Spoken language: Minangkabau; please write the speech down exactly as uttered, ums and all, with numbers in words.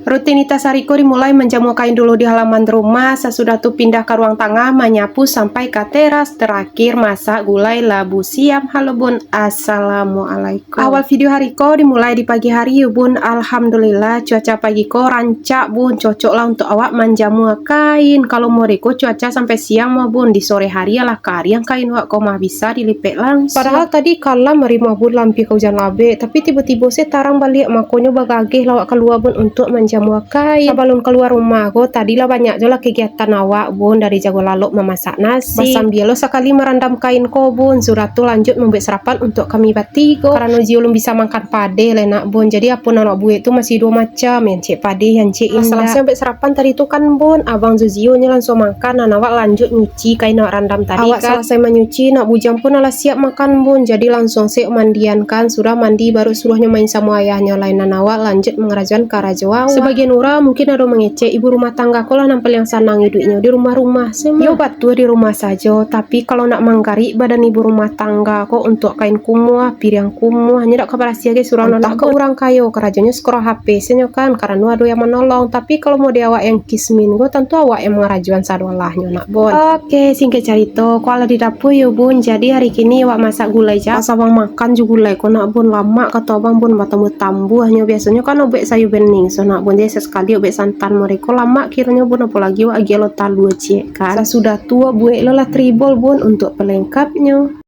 Rutinitas hari ko dimulai manjamua kain dulu di halaman rumah, sasudah tu pindah ka ruang tangah, manyapu sampai ka teras, terakhir masak gulai labu siam. Halo bun, assalamualaikum. Awal video hari ko dimulai di pagi hari yo bun. Alhamdulillah, cuaca pagi ko rancak bun, cocok lah untuk awak manjamua kain. Kalau mode ko cuaca sampai siang mah bun, di sore hari alah kariang kain wak ko mah, bisa dilipek langsung. Padahal tadi kalam hari mah bun, lah ampia ka ujan labek, tapi tibo-tibo se tarang baliak, makonyo bagageh lah awak kalua bun untuak manjamua kain. Sabalun kalua rumah ko, tadi lah banyak jo lah kegiatan awak bun, dari jago lalok mamasak nasi, basambia lo sakali marandam kain ko bun, sudah tu lanjut mambuek sarapan untuak kami batigo. Karano Zio lun bisa makan padeh lai nak bun, jadi apo nan awak buek tu masih duo macam, yang cek padeh, yang cek indak. Masalah siang buek sarapan tadi tu kan bun, abang jo Zio nyo langsung makan, nan awak lanjut nyuci kain awak randam tadi kan. Awak salasai manyuci, nak bujang pun alah siap makan bun, jadi langsung se mandian kan, sudah mandi baru suruah nyo main samo ayahnyo lai, nan awak lanjut mangarajoan karajo awak. Sabagian urang mungkin ado mangecek, ibu rumah tangga ko lah nan paliang sanang iduiknyo di rumah-rumah se mah. Yo batua di rumah sajo, tapi kalau nak manggarik badan ibu rumah tangga ko untuak kain kumuah, piriang kumuah, nyo dak ka barasiah ge surang. Antah ka urang kayo, karajonyo sakura H P se nyo kan, karano ado yang manolong, tapi kalau mode awak yang kismin ko, tantu awak yang mangarajoan sadolahnyo nak bun. Oke, singkek carito, ko alah di dapua yo bun, jadi hari kini awak masak gulai ja. Pas abang makan jo gulai ko nak bun, lamak kato abang bun, batambuah-tambuahnyo, biasonyo kan awak buek sayua bening so nak bun, jadi sakali awak buek santan mode ko lamak kironyo bun, apolagi awak agiah lo talua ciek kan. Sasudah tu awak buek lo lah tribol bun untuak pelengkapnyo.